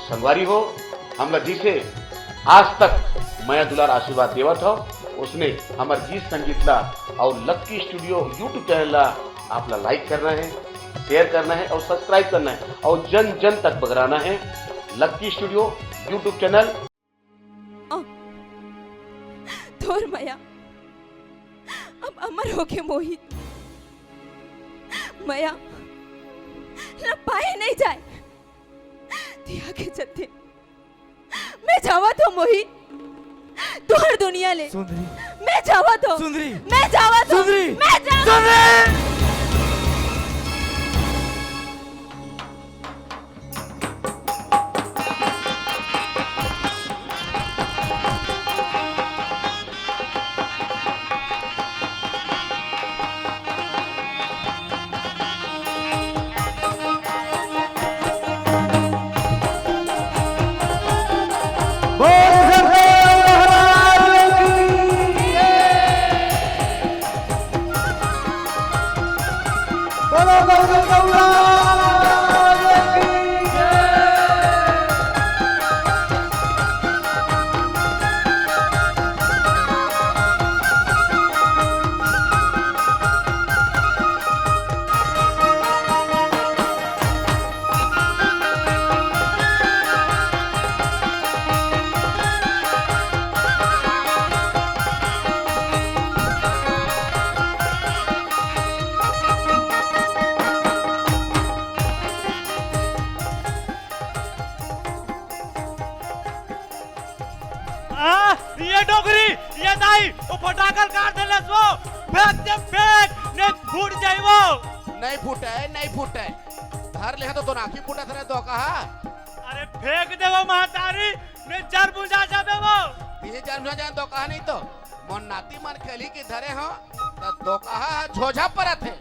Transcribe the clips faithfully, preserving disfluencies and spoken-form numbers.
संगवारी हो, हमला जिसे आज तक मया दुलार आशीर्वाद देवत हो, उसने हमर गीत संगीत ला और लक्की स्टूडियो YouTube चैनल ला आप ला लाइक करना है, शेयर करना है और सब्सक्राइब करना है और जन जन तक बगराना है लक्की स्टूडियो YouTube चैनल। तोर मया अब अमर होके मोहित मया ला पाए नहीं जाए। तिया के चलते मैं जावत हो मोहित, तुहर दुनिया ले। सुंदरी। मैं जावत हो। सुंदरी। मैं जावत हो। सुंदरी। मैं जावत सुंदरी। आ, ये डोकरी, ये दाई, वो फटाकल काट देलस वो। फेंक दे, फेंक, नहीं फूट जाई वो। नहीं फूटे, नहीं फूटे। धर ले तो दोनाकी फूटा धरे दो कहा। अरे फेंक दे वो महतारी, नहीं जर बुझा जाबे वो। तीन जर बुझा जाए दो कहा नहीं तो। मोर नाती मन खेली की धरे हो। त धोखा ह झोझा परत हे।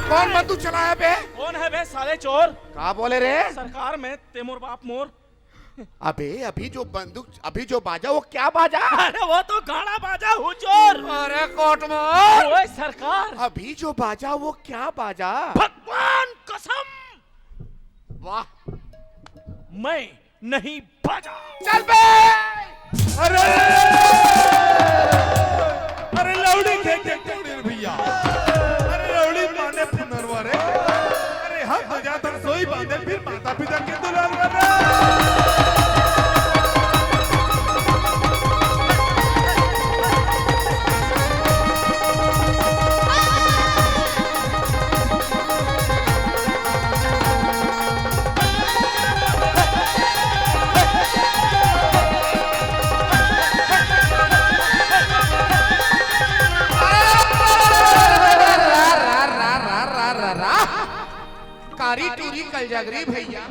कौन बंदूक चलाया बे? कौन है बे साले चोर? का बोले रे? सरकार में ते मोर बाप मोर। अबे अभी जो बंदूक, अभी जो बाजा वो क्या बाजा? अरे वो तो गाना बाजा हुजूर। अरे कोटमोर। ओए सरकार। अभी जो बाजा वो क्या बाजा? भगवान कसम। वाह। मैं नहीं बाजा। चल बे। अरे अरे लौड़ी खेके कोड़ीर भैया। अरे लौड़ी माने पुनरवा रे। अरे हम तो जातन सोई बांधे फिर माता पिता के दुलार वाले। कारी टूरी कलजगरी भैया।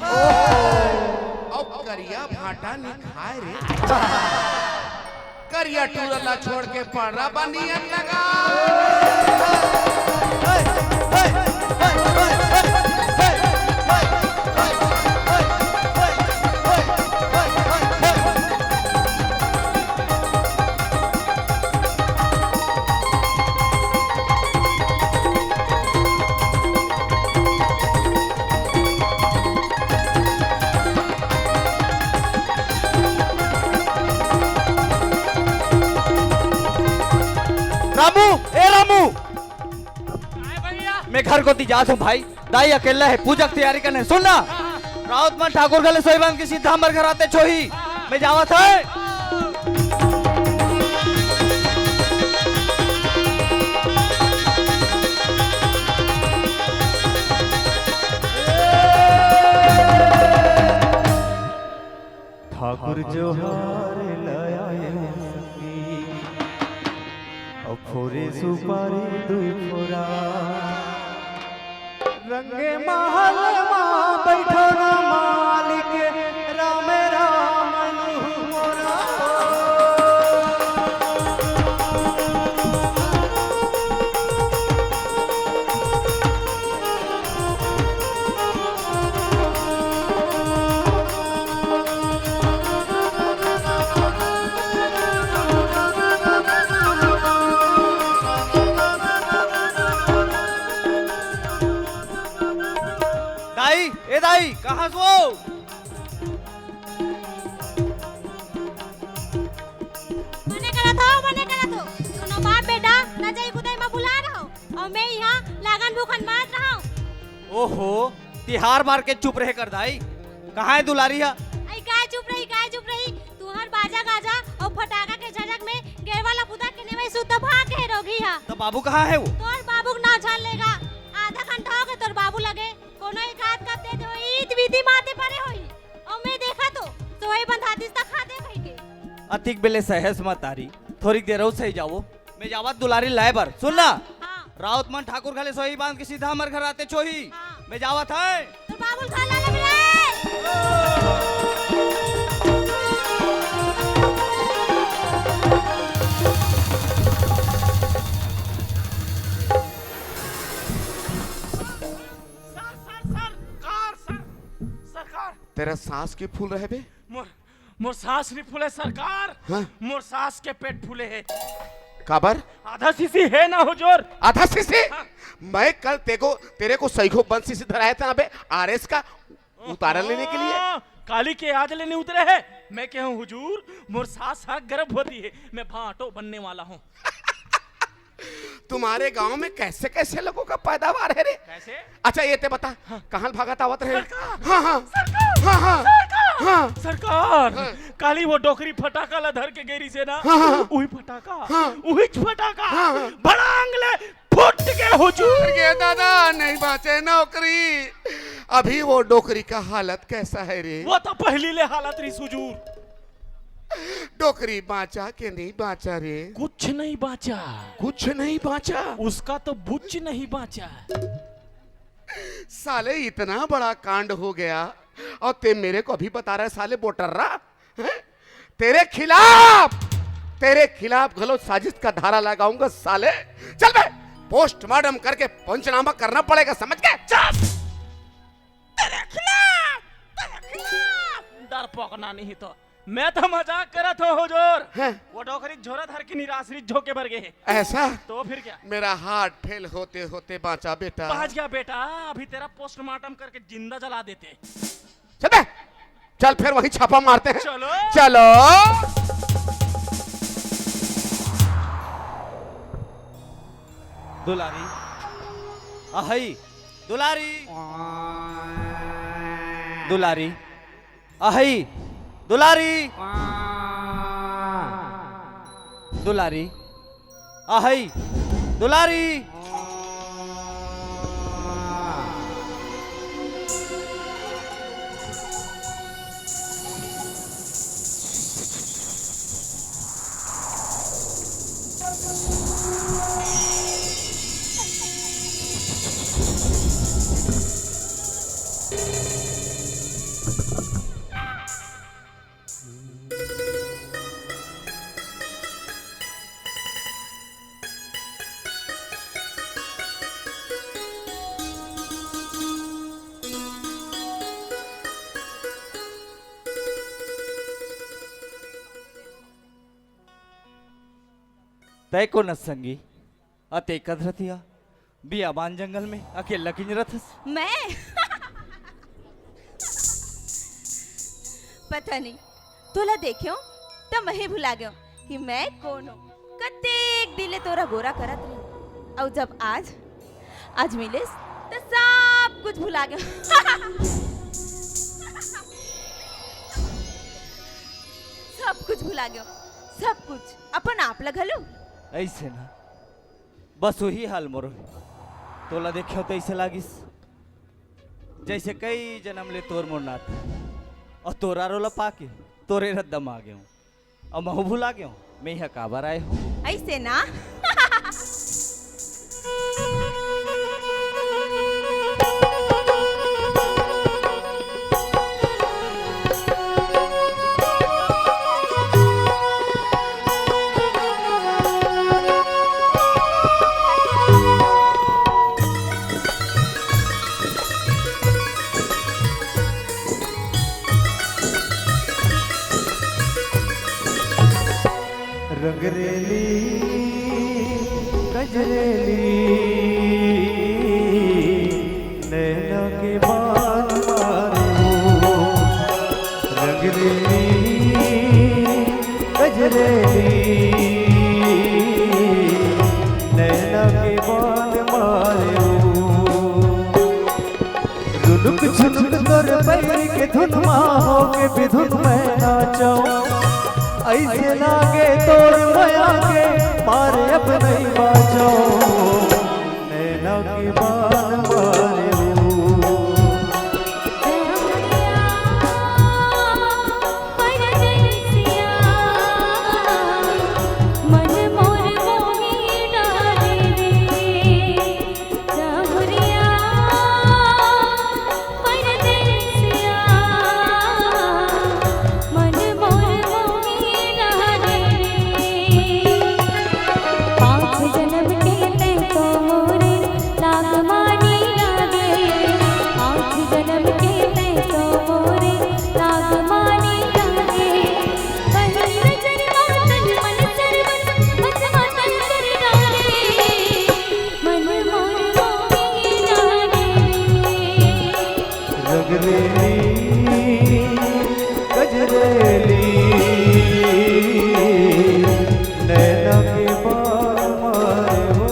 अब करिया भाटा निखाए रे। करिया टूरा ला छोड़ के पड़रा बनियन लगा। रामू, ए रामू। काय भैया? मैं घर कोती जात हूँ भाई, दाई अकेला है, पूजा के तैयारी करने। सुन ना, हाँ, हाँ। राउत मन ठाकुर घले सोई बांध के सीधा हमर घर आते छोही। हाँ, हाँ। मैं जावत है। ठाकुर जोहार लाए संगी, अब फोरे सुपारी दुई फोरा। रंगे महल मा बैठो ना मालिक, राम राम लूहू मोरा। दाई, ए दाई, कहाँ सो? मने करत हो, मने करत हो। कोनो बाप बेटा नचई कुदई म भुला रहो, अउ मैं इहाँ लागन भूखन मरत रहूँ। ओहो, तिहार मार के चुप रहे कर दाई। कहाँ है दुलारी हा? अई काय चुप रही, काय चुप रही। तुहर बाजा गाजा अउ फटाका के झजक में गेरवा ला कुदा के नेवई सुत भाग के रोगी हा। तो बाबू कहाँ है वो? तोर बाबू के नाव झन लेगा। आधा घंटा हो गए तोर बाबू लगे। कोनो एक आध कप दे दे होई, त बीती माते परे होई। अउ मैं देखा तो, सोई बंधातीस त खाते भई के। अतिक बेले सहेस मत तारी, थोरिक देर अउ सही जावो। मैं जावत दुलारी लाए बर। सुन ना, हाँ। राउत मन ठाकुर घले सोई बांध के सीधा हमर घर आते छोही। हाँ। मैं जावत है। तो बाबुल खा लाला बिलाए। सर, सर, सरकार, सर, सरकार। तेरा सांस के फूल रहे बे? मोर, मोर सांस नहीं फूले सरकार। हाँ? मोर सास के पेट फूले है। काबर? आधा शीशी है ना हुजूर। आधा शीशी? हाँ। मैं कल तेको, तेरे को सैको बंद शीशी धराया था अबे, आरएस का उतारा लेने के लिए। हाँ, काली के आज लेने उतरे है। मैं कहूँ हुजूर, मोर सास हा गर्भवती है, मैं भांटो बनने वाला हूँ। तुम्हारे गांव में कैसे कैसे लोगों का पैदावार है रे? कैसे? अच्छा, ये ते बता, हाँ। कहाँ भागत आवत रहे? सरकार! हाँ, हाँ। सरकार! हाँ, हाँ। सरकार! हाँ। सरकार! हाँ। काली वो डोकरी फटाका ला धर के गेरी से ना, हाँ, हाँ, हाँ। उही फटाका, हाँ। उही फटाका, हाँ, हाँ। बड़ांग ले फुट के हुजूर। अरे दादा, नहीं बाँचे नौकरी। अभी वो डोकरी का हालत कैसा है रे? वो तो पहली ले हालत रही हुजूर। डोकरी बाँचा के नहीं बाँचा रे? कुछ नहीं बाँचा। कुछ नहीं बाँचा? उसका तो बुच नहीं बाँचा। साले, इतना बड़ा कांड हो गया और ते मेरे को अभी बता रहा है, साले बोटर्रा? हैं? तेरे खिलाफ, तेरे खिलाफ घलो साजिश का धारा लगाऊंगा साले। चल बे, पोस्टमार्टम करके पंचनामा करना पड़ेगा, समझ गए? चल। तेरे खिलाफ, तेरे खिलाफ। डरपोक ना नहीं तो। मैं तो मजाक करत हो हुजूर। हैं? वो डोकरी झोरा धर के निराश्रित झोंके बर गए है। ऐसा? तो फिर क्या? मेरा हार्ट फेल होते होते बाँचा बेटा। बाँच गया बेटा, अभी तेरा पोस्टमार्टम करके जिंदा जला देते। चल बे, चल फिर वही छापा मारते हैं। चलो। चलो। दुलारी, अहई, दुलारी, दुलारी, अहई, दुलारी, दुलारी, अहई, दुलारी। तय कोन संगी? अते कदरतिया बियाबान जंगल में अकेला किंजरत हस? मैं? पता नहीं, तोला देखेंव, त मही भुला गेंव कि मैं कोन हों। कतेक दिल ले तोर अगोरा करत रहे, अउ जब आज, आज मिलेस, त सब कुछ भुला गेंव। सब कुछ भुला गेंव, सब कुछ, अपन आप ला घलो। अइसे ना, बस वही हाल मोरो। तोला देखेंव त अइसे लागिस, जइसे कई जनम ले तोर मोर नाता, अउ तोर आरो ला पाके तोरे रद्दा म आ गेंव, अउ महूं भुला गेंव, मेंहा काबर आए हों। अइसे ना। रंगरेली, गजरेली, नैना के बान मारे हो। रंगरेली, गजरेली, नैना के बान मारे हो। रुनुक झुनुक तोर पैर के धुन मा होके बिधुन मैं नाचौं। अइसे लागे तोर मया के पार अब नइ बाचौं। नैना के बान मारे हो। रंगरेली, गजरेली, नैना के बान मारे हो।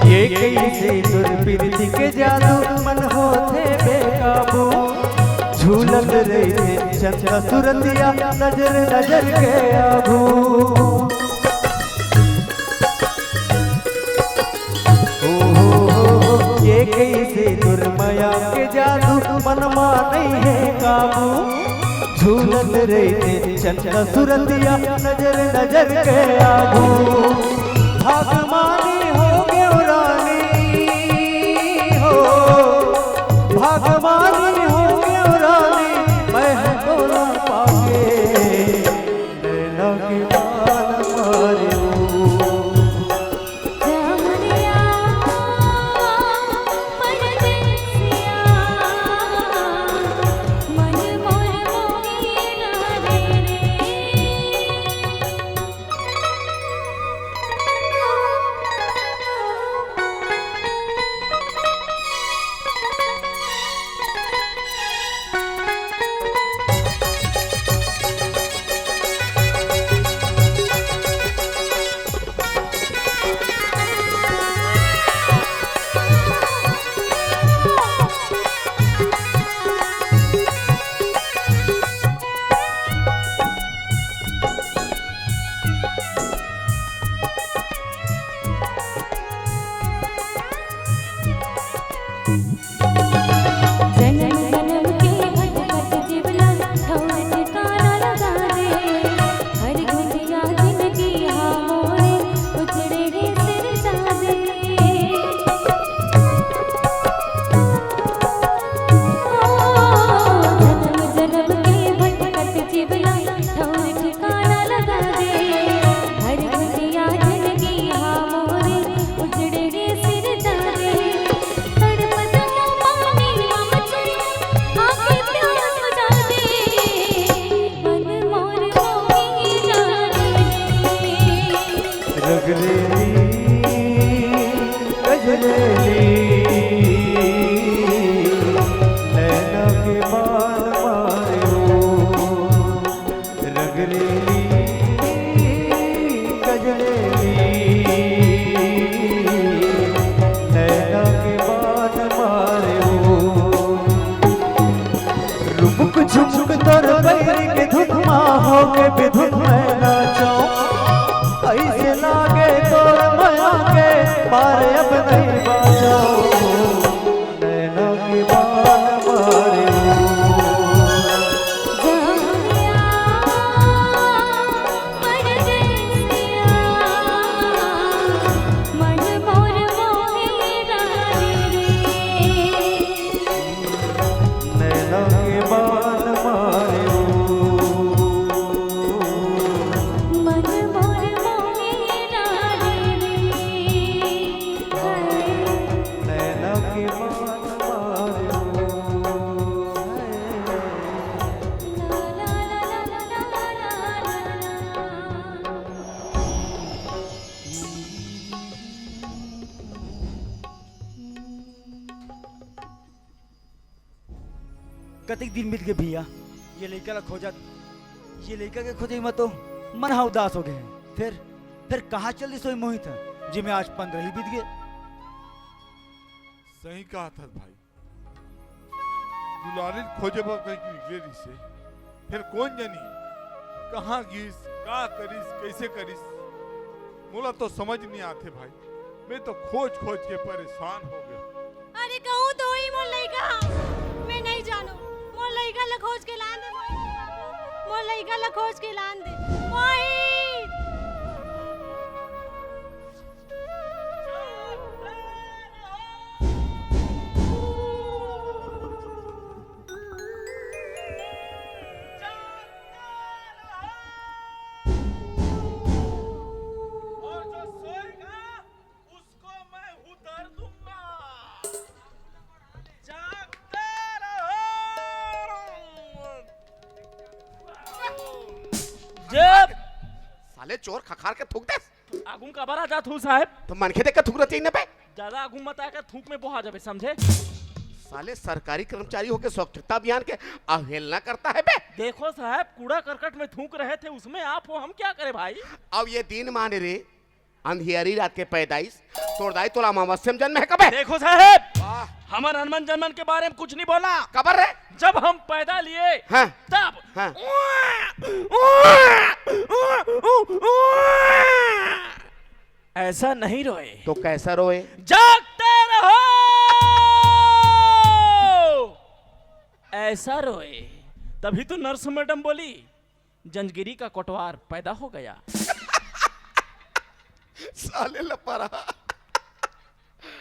ये कइसे तोर प्रीति के जादू, मन होथे बेकाबू। झूलत रहिथे चंदा सुरतिया, नजर नजर के आगू। ओ हो हो हो, ये कइसे तोर मया के जादू, मन मा नइ हे काबू। झूलत रहिथे चंदा सुरतिया, नजर नजर के आगू। भागमानी हो गेंव रानी हो, भागमानी हो गेंव रानी, मैं ह तोला पाके नैना के बान मारे हो। कुछ तोर बैरी के धुन मा होके भी धुन में नाचो। ऐसे लागे तोर मया के पार अब नहीं बाचो। नैना के बान मारे। नैना के बान मारे। नैना के बान मारे। कतिक दिन बीत गे भैया, ये लइका ला खोजत, ये लइका के खोजे म तो मन हा उदास हो गे हे। फेर, फेर कहाँ चल दिस होही मोहित, जेमे आज पंद्रह ही बीत गे। सही कहत हस भाई, दुलारी ल खोजे बर कहीं निकले रहिसे, फेर कोन जनी कहाँ गिस, का करिस, कइसे करिस, मोला तो समझ नहीं आथे भाई। मैं तो खोज खोज के परेशान हो गया। अरे कहूँ तो ही मोर लइका, मैं नहीं जानों। मोर लइका ला खोज के लान दे मोहित। मोर लइका ला खोज के लान दे मोहित। और जो सोएगा, उसको मैं उधर दूंगा। जागते रहो। जब साले चोर खखार के थूक दे। आगू म काबर आ जात हूँ साहेब? तो मनखे देख के थूक रही न बे। ज्यादा आगू मत आकर थूक में बोहा जाबे, समझे? साले सरकारी कर्मचारी होके स्वच्छता अभियान के अवहेलना करता है बे। देखो साहब, कूड़ा करकट में थूक रहे थे, उसमें आप हो, हम क्या करें भाई? अब ये दिन माने रे, अंधियारी रात के पैदाइश, तोर दाई तोला अमावस्या में जन्म है कबे? देखो साहब, वाह। हमर अनमन जनमन के बारे में कुछ नहीं बोला। कबर रे? जब हम पैदा लिए, हाँ। तब हाँ। ऐसा नहीं रोए। तो कैसा रोए? जागते रहो, ऐसा रोए। तभी तो नर्स मैडम बोली, जंजगिरी का कोटवार पैदा हो गया। साले लपरा।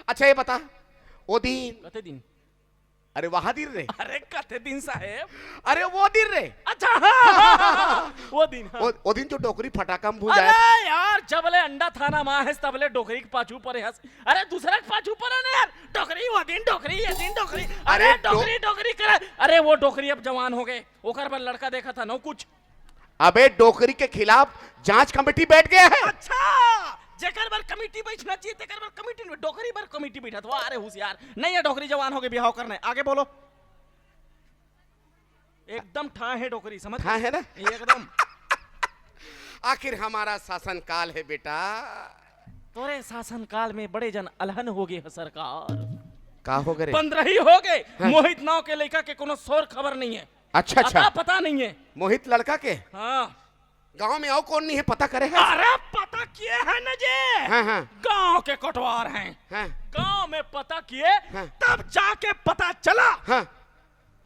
अच्छा, ये बता, वो दिन कते दिन? अरे, वहा दिन रे। अरे, कते दिन साहेब? अरे, वो दिन रे। अच्छा, हाँ, हाँ, हाँ, हाँ, वो दिन, हाँ। वो, वो दिन जो डोकरी फटाका में भूंजाय। अरे यार, जब ले अंडा थाना मा हस, तब ले डोकरी के पाछू परे हस। अरे, दूसरा के पाछू परे ना यार। डोकरी, वो दिन डोकरी, ये दिन डोकरी। अरे, अरे, डो- डोकरी, डोकरी करे। अरे, वो डोकरी अब जवान हो गए, ओकर बर लड़का देखत हन, कुछ अबे, डोकरी के खिलाफ जांच कमेटी बैठ गया है। अच्छा, जेकर बर कमेटी बैठना चाहिए, तेकर बर कमेटी नहीं, डोकरी बर कमेटी बैठत। वाह रे होशियार, नहीं है डोकरी जवान हो गए, बिहाव करना है। आगे बोलो। एकदम ठाह है डोकरी, समझ? ठाह है ना? एकदम। आखिर हमारा शासनकाल है बेटा। तोरे शासनकाल में बड़े जन अलहन हो गए हैं सरकार। का हो गए रे? पंद्रह ही हो गए। हाँ। मोहित नाव के लइका के कोनो सोर खबर नहीं है। अच्छा, अच्छा। अता पता नहीं है। मोहित लड़का के? हाँ। गांव में अउ कोन नहीं है, पता करे है? अरे पता किए है न जे। हाँ, हाँ। गांव के कोटवार हैं। हाँ। गांव में पता किए, हाँ। तब जाके पता चला। हाँ।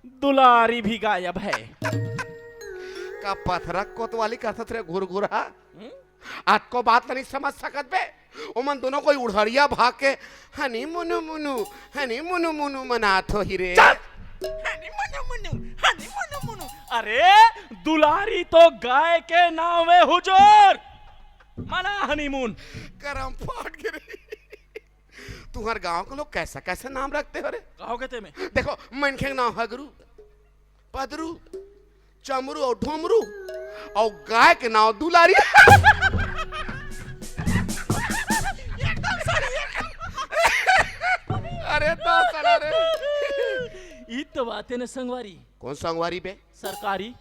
दुलारी भी गायब है। का पथरा कोतवाली करथस रे घुरघुरा? हम्म? अतको बात नहीं समझ सकत बे? ओमन दोनों कोई उड़हरिया भाग के हनी मुनु मुनु, हनी मुनु मुनु मनात होही रे। चुप! हनी मुनु मुनु, हनी मुनु मुनु। अरे, दुलारी तो गाय के नाव है हुजूर। मना honeymoon। करम फाट गे रे। तुंहर गांव के लोग कैसा कैसा नाम रखते हो रे? कहो कहते में? देखो, मनखे के नाम हगरू, पदरू, चमरू अउ ढोमरू अउ गाय के नाव दुलारी। एकदम सही, एकदम। अरे तो साला रे। ई तो बात है ना संगवारी। कौन संगवारी बे? सरकारी।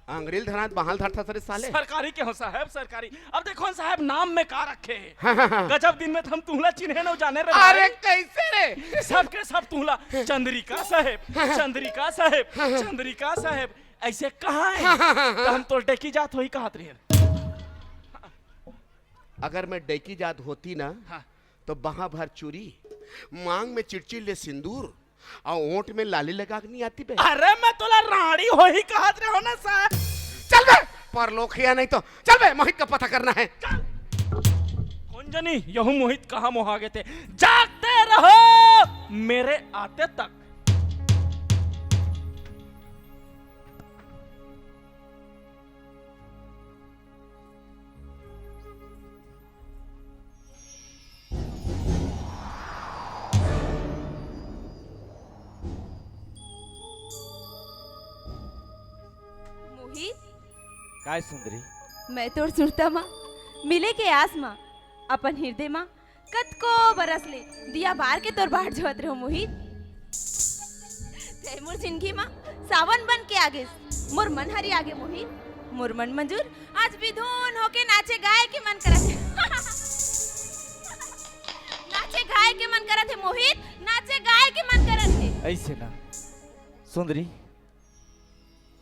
अंगरी ल धरात बांह ल धरथस रे साले। सरकारी के हो साहेब, सरकारी। अब देखो न साहेब, नाम में का रखे हे। हाँ, हाँ, हाँ। गजब दिन में त हम तुहला चिन्हे न जाने रे अरे भाई। कैसे रे? सबके सब तुहला चंद्रिका साहेब, हाँ, हाँ। चंद्रिका साहेब, हाँ, हाँ। चंद्रिका साहेब। ऐसे कहाँ हे? हाँ, हाँ, हाँ, हाँ। त हम तोर डेकी जात होही कहत रहेन। अगर मैं डेकी जात होती ना, हाँ। तो बांह भर चूरी, मांग में चिटचिट ले सिंदूर, अउ ओंठ में लाली लगा के नहीं आती बे। अरे मैं तोला रांड़ी होही कहत रहे हो ना साहेब। चल बे, परलोक हे या नहीं तो। चल बे, मोहित का पता करना हे। चल। कोन जनी, यहू मोहित कहाँ मोहा गे ते। जागते रहो मेरे आते तक। मोहित, काय सुंदरी? मैं तोर सुरता मा, मिले के आस मा, अपन हिरदे मा कतको बरस ले दिया बार के तोर बाट जोहत रहेंव मोहित। तैं मोर जिनगी मा सावन बन के आगेस, मोर मन हरिया गे मोहित। मोर मन मंजूर आज बिधुन होके नाचे गाए के मन करत हे। नाचे गाए के मन करत हे मोहित, नाचे गाए के मन करत हे। ऐसे ना सुंदरी,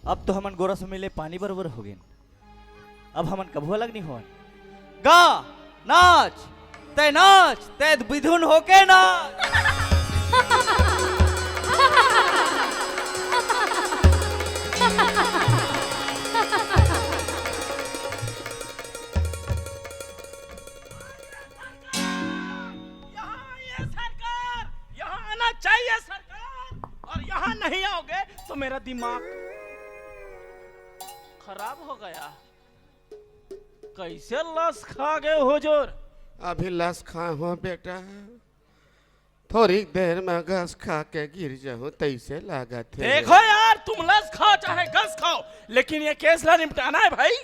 अब तो हमन गोरस मिले पानी बरोबर हो गेन। अब हमन कभू अलग नहीं होवन। गा, नाच, तैं नाच, तैं बिधुन होके नाच। यहाँ आइए सरकार, यहाँ आना चाहिए सरकार, और यहाँ नहीं आओगे तो मेरा दिमाग खराब हो गया। कैसे लस खा गे हुजूर? अभी लस खाए हों बेटा, थोड़ी देर में गस खा के गिर जाहूं, तैसे लागत हे। देखो यार, तुम लस खाओ चाहे गस खाओ, लेकिन ये केस ला निपटाना हे भाई,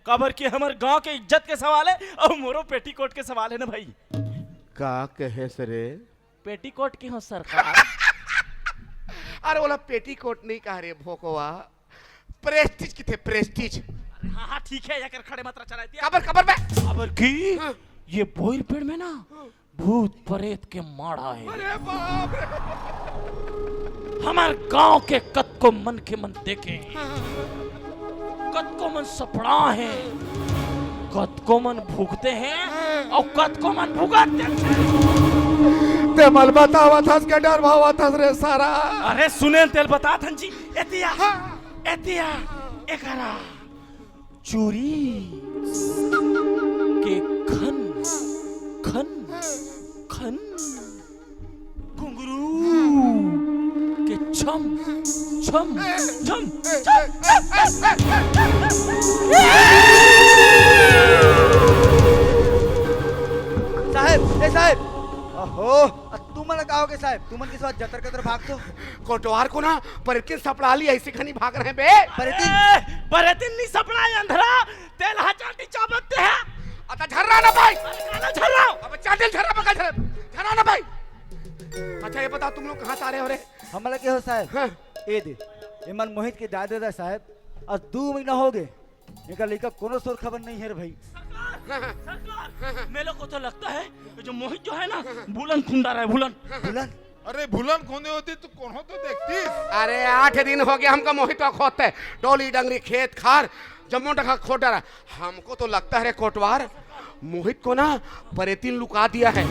काबर कि हमर गांव के इज्जत के सवाल हे अउ मोरो पेटीकोट के सवाल हे ना भाई। का कहेस रे? पेटीकोट के हो सरकार। अरे ओला पेटीकोट नहीं कह रे भोकवा, प्रेस्टीज किथे, प्रेस्टीज। अरे हाँ, हाँ, ठीक हे, एकर खड़े मत रचा रहती है। काबर, काबर बे? काबर कि हाँ। ये बोइर पेड़ में ना हाँ। भूत प्रेत के माड़ा हे। अरे बाप रे। हमर गांव के कतको मनखे मन देखे हे, हाँ। कतको मन सपड़ा हे, हाँ। कतको मन भुगते हे, हाँ। अउ कतको मन भुगत देथे। ते मल बतावत हस के डरवावत हस रे सारा। अरे सुने तेल बतात हन जी, एतिया, हाँ। एतिया, एकरा चूरी के खन, खन, खन, घुंघरू के छम, छम, छम, छम। साहेब, ए साहेब, अहो, अ तुमन का होगे साहेब? तुमन किस बात जतर कतर भागथो? कोटवार को ना परेतिन सपड़ा ली, ऐसे खनी भाग रहे बे। परेतिन? ए, परेतिन नहीं सपड़ा, ये अंधरा, तेल हा चाटी चाबत ते है। अता झर्रा ना भाई। अरे काला झर्रा। अब चाटी झर्रा बका झर्रा। झर्रा ना भाई। अच्छा ये बताओ तुम लोग कहाँ से आ रहे हो रे? हमला के हो साहेब? हाँ। ए दे, एमन मोहित के दादा दा साहेब, आज दू महीना होगे। एकर लइका कोनो सोर खबर नहीं हे रे भाई। सरकार, सरकार, मेरे को तो लगता है जो मोहित जो है ना, भूलन खुंदा रहा है, भूलन। भूलन? अरे भूलन खुंदे होती तो कोनो तो देखती। अरे आठ दिन होगे हमका मोहित को खोजते, डोली डंगरी खेत खार जम्मो डगा खोज डारा। हमको तो लगता है रे कोटवार, मोहित को ना परेतिन लुका दिया है।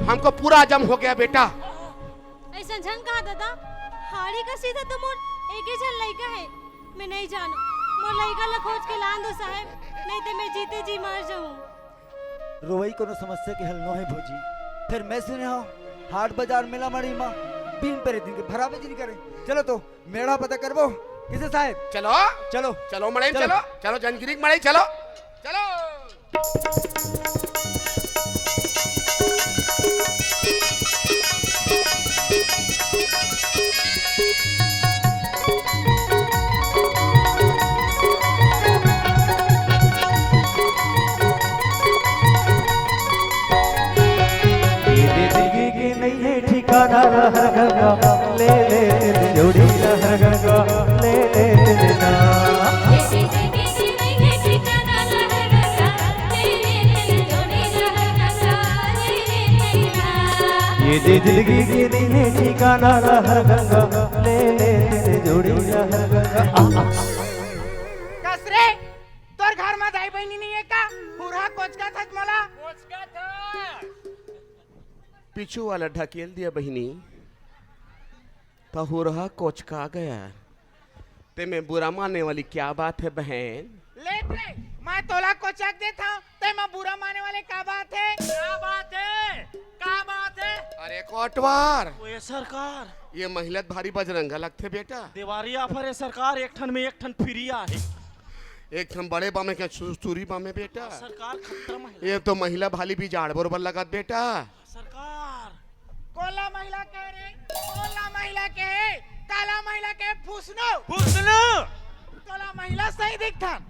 हमको पूरा अजम हो गया बेटा। ऐसा झन कहा दादा, हाड़ी का सीधा तो मोर एके झन लइका है। मैं नहीं जानों, मोर लइका ला खोज के लान दो साहेब, नहीं तो मैं जीते जी मर जाऊं। रोवई कोनो समस्या के हल नो हे भौजी। फेर मैं सुने हंव, हाट बाजार मेला माड़ी मा बिन परेतिन के भराबे जी करे। चलो तो मेड़ा पता करबो। किसे साहेब? चलो। चलो। चलो मड़ई चलो। चलो। चलो जंजगिरी के मड़ई चलो। चलो। ये जिंदगी के नहीं है ठिकाना, लहर गंगा ले ले तेरे जोड़ी, लहर गंगा ले ले तेरे नाम। तेरी दिलगी के नहीं है ठिकाना, लहर गंगा ले ले तेरे जोड़ी लहर गंगा। आ, आ। कस रे, तोर घर में दाई बहिनी नहीं है का? हुरहा कोचका था मोला। कोचका था। पीछू वाला ढकेल दिया बहिनी, तो हुरहा कोचका गया। ते में बुरा माने वाली क्या बात है बहन? ले रे, मैं तोला कोचक देत हंव, ते में बुरा माने वाले का बात है? का बात है? का बात है? अरे कोटवार, ओए सरकार। ये महिला त भारी बजरंगा लगथे बेटा। देवारी offer है सरकार, एक ठन में एक ठन free आहे। एक ठन बड़े बामे के सुस्तूरी बामे बेटा। सरकार खतरा महिला। ये तो महिला भाली भी जाड़ बरोबर लगत बेटा। सरकार। कोला महिला के रे, कोला महिला के, काला महिला के फुसनो। फुसनो। तोला महिला सही दिखथन।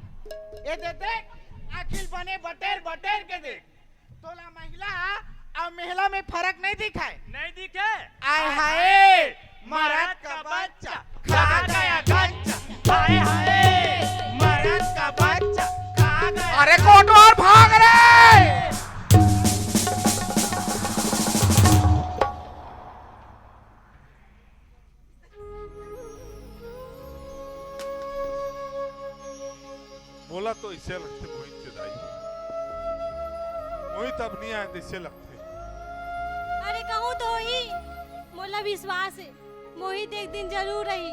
ये दे देख, आखिल बने बटेर बटेर के देख। तोला महिला अउ मेहला में फरक नहीं दिखाय। नहीं दिखे। आय हाय, मरद का बच्चा खा गया गच्चा। हाय हाय, मरद का बच्चा खा गया। अरे कोटवार भाग रे। मोला तो ऐसे लगथे मोहित के दाई, मोहित अब नहीं आए, ऐसे लगथे। अरे कहूँ तो ही, मोला विश्वास है, मोहित एक दिन जरूर रही।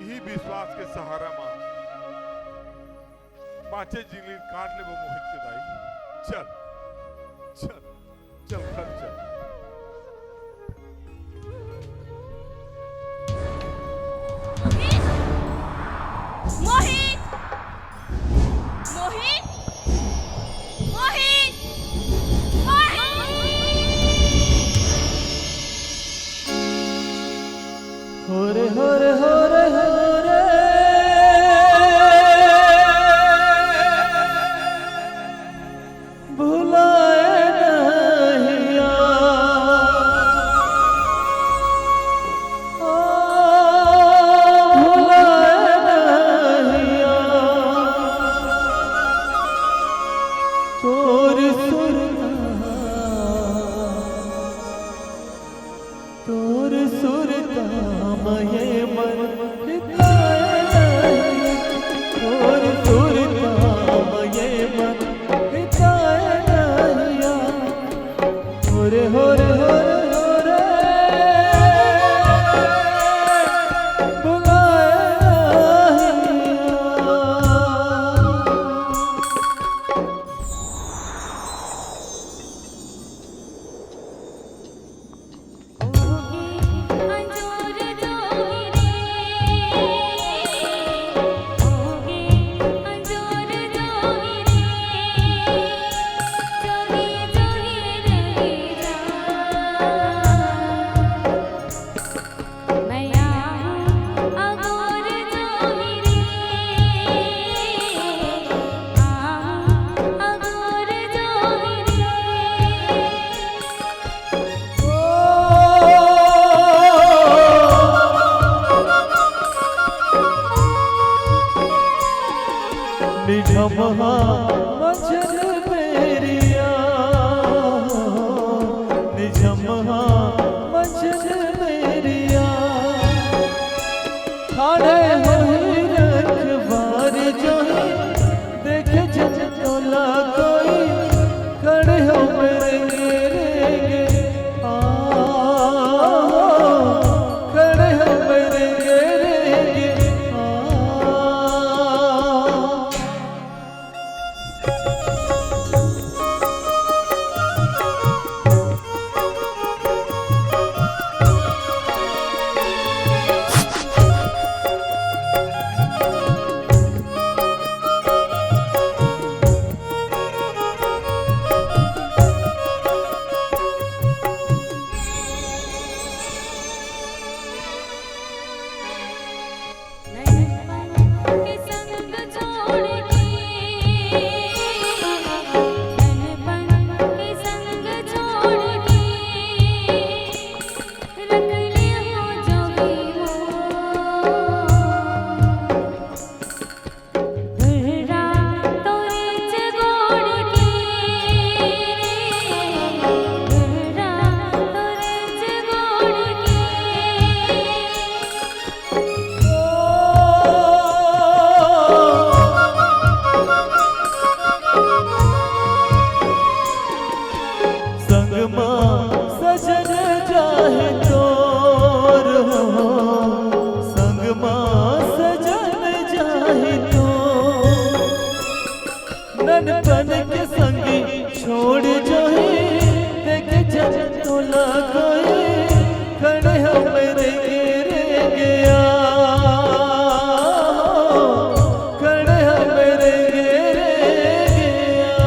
यही विश्वास के सहारा मा बाँचे जिंदगी काट लेबो मोहित के दाई। चल, चल, चल घर चल। मोहित! मोहित! मोहित! मोहित! होरे, होरे, होरे, होरे। भुलाए नहिया, ओ, भुलाए नहिया, तोर सुरता, तोर सुरता मये मन हिताए नहिया, तोर सुरता मये मन हिताए नहिया। होरे, होरे, होरे, होरे, भुलाए नहिया। निझमहा मझन बेरिया, निझमहा मझन बेरिया, खड़े होई रखवार जोई, देखे जब तोला कोई, खड़े हो मेरे घेरे गे, आ, खड़े हो मेरे घेरे गे, आ। बन के संगी छोड़ जाही, देखे जन तोला कोई, खड़े हो मेरे घेरे गया, खड़े हो मेरे घेरे गया।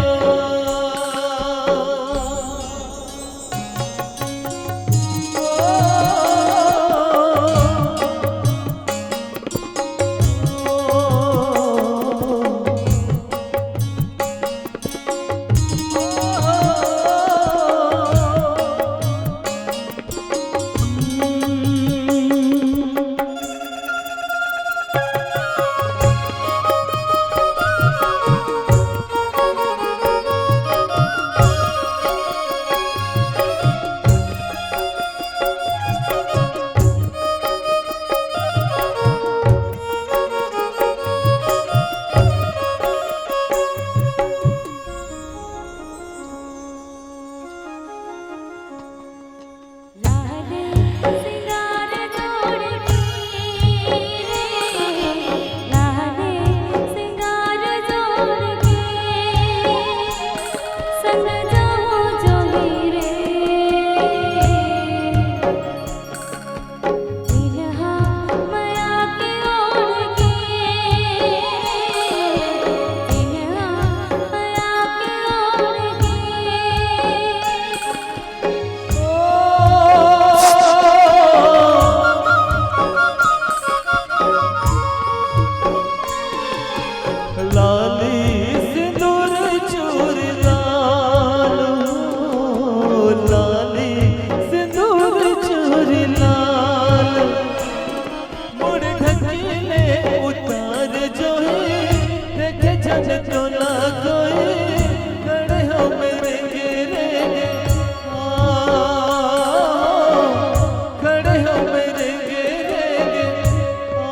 लाली सिंदूर चूरी लाल, लाली सिंदूर चूरी लाल, मुड़ ढकीले उतार जो है, देखे जन तो ना कोई, खड़े हो मेरे घेरे, आ, खड़े हो मेरे घेरे, आ,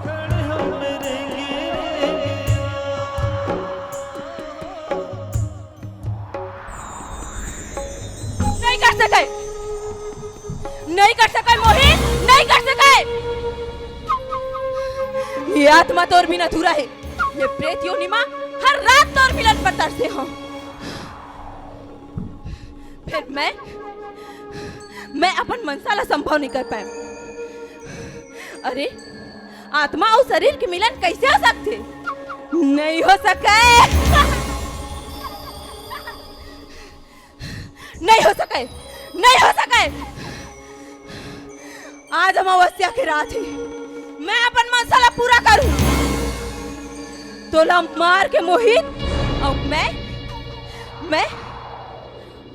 खड़े हो मेरे घेरे। नहीं कर सके, नहीं कर सके मोहित, नहीं कर सके। ये आत्मा तोर बिना अधूरा है। ये प्रेत योनि मा हर रात तोर मिलन पर तरसे हों। फिर मैं, मैं अपन मनसा ला संभव नहीं कर पाए। अरे, आत्मा अउ शरीर के मिलन कैसे हो सकथे? नहीं हो सके। नहीं हो सके, नहीं हो सके। आज अमावस्या के रात हे, मैं अपन मनसा ला पूरा करूं। तोला मार के मोहित, अउ मैं, मैं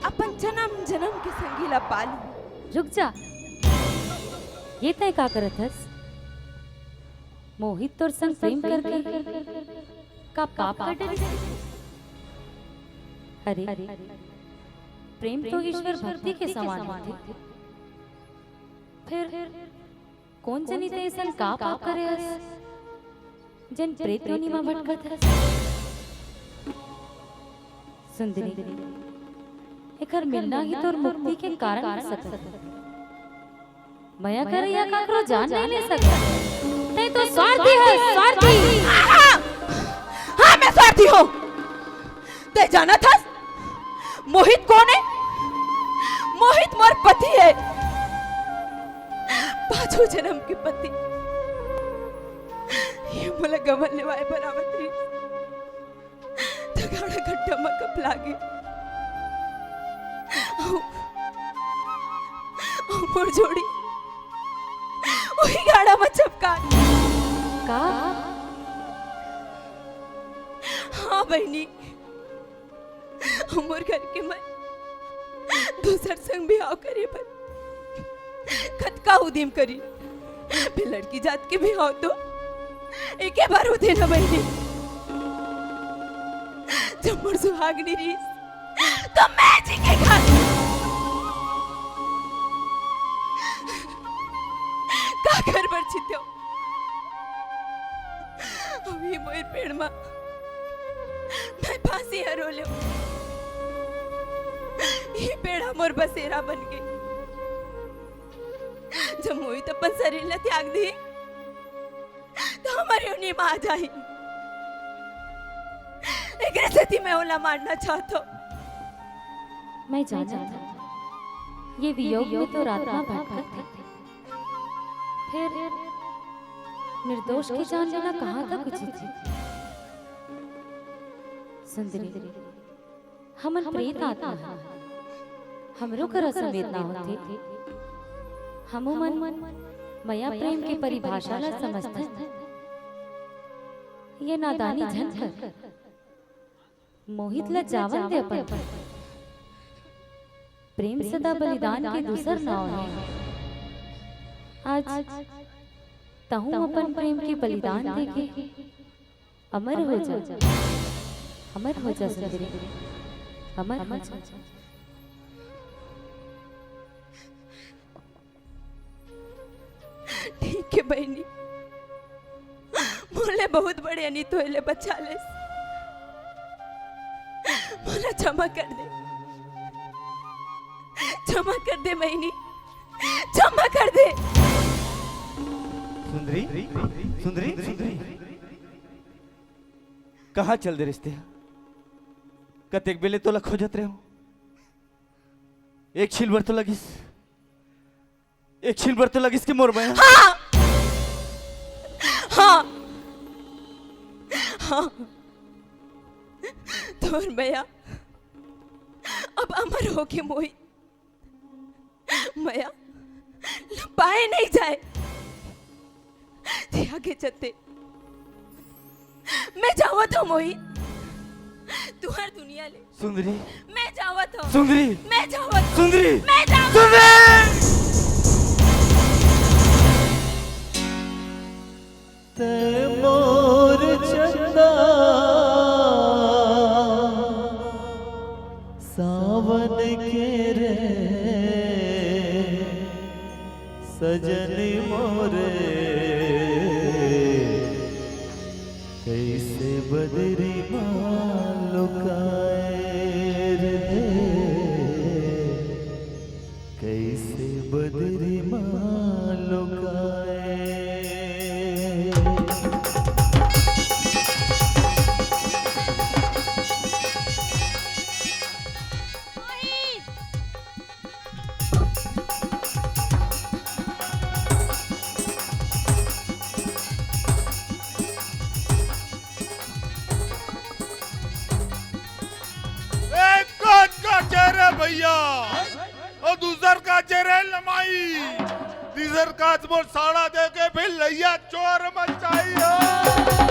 अपन जन्म जन्म के संगी ला पालूं। रुक जा, ये तय का करत हस? मोहित तोर संग प्रेम करके का पाप कर डरिस? अरे, प्रेम तो ईश्वर भक्ति के समान होथे। फिर कोन जनी ते अइसन का पाप करे हस, जेन प्रेत योनि मा भटकत हस? सुंदरी, एकर मिलना ही तोर मुक्ति के कारण हो सकत हे। मया करइया काकरो जान नहीं ले सकत। तैं तो स्वार्थी हस, स्वार्थी। हाँ, हाँ, मैं स्वार्थी हों। तैं जानत हस, मोहित कोन हे? मोहित मोर पति हे, पांचों जन्म के पति। ये मोला गंवा लेवाय बर आवत रहिस। त गाड़ा गड्ढा म कपला गे। अउ, अउ मोर जोड़ी उही गाड़ा म चपका। का? हाँ बहिनी, अउ मोर घर के मन दूसर संग बिहाव करे बर कतका उदिम करिन, फेर लड़की जात के बिहाव तो एके बार होथे न बहिनी। जब मोर सुहागनी रहिस, तो मैं जी के घर का घर बर छितेंव। अभी मोर पेड़ मा मैं फांसी हरो लेंव। ये पेड़ हा मोर बसेरा बन गे। जब मोहित अपन शरीर ला त्याग दी, तो हमर योनि मा आ जाही। एकरे सेती मैं ओला मारना चाहत हूँ। मैं जानत हूँ, ये वियोग में तो आत्मा भटकथे। फिर निर्दोष के जान लेना कहाँ तक उचित हे? सुंदरी, हमन प्रेत आत्मा हन, हमरो करा संवेदना होथे। हमू मन मया प्रेम के परिभाषा ला समझथन। ये नादानी झन कर। मोहित ला जावन दे अपन। प्रेम सदा बलिदान के दूसर नाव हे। आज तहूँ अपन प्रेम के बलिदान देके अमर हो जा, अमर हो जा सुंदरी, अमर हो जा। ठीक हे बहिनी, मोर ले बहुत बड़े अनित होए ले बचा लेस। मोला क्षमा कर दे, क्षमा कर दे बहिनी, क्षमा कर दे। सुंदरी, सुंदरी, सुंदरी, कहाँ चल दे रिस ते? कतेक बेले तोला खोजत रहेंव, एक छिन बर तो लगिस, एक छिन बर तो लगिस कि मोर मया। हाँ, हाँ, हाँ, तोर मया अब अमर होगे मोहित। मया ला पाए नहीं जाए। ते आगे चलते मैं जावत हूँ मोहित, तुहर दुनिया ले। सुंदरी। मैं जावत हूँ। सुंदरी। मैं जावत हूँ। सुंदरी। मैं जावत हूँ। सुंदरी। ते मोर चंदा सावन के रे सजन मोरे, कइसे बदरी मा लुकाए रे, कइसे बदरी मा लुकाए। एक काज का चेहरा भैया, अउ दूसर का चेहरा लमाई, तीसर काज मोर साड़ा देके फिर लइया चोर मचाई हो।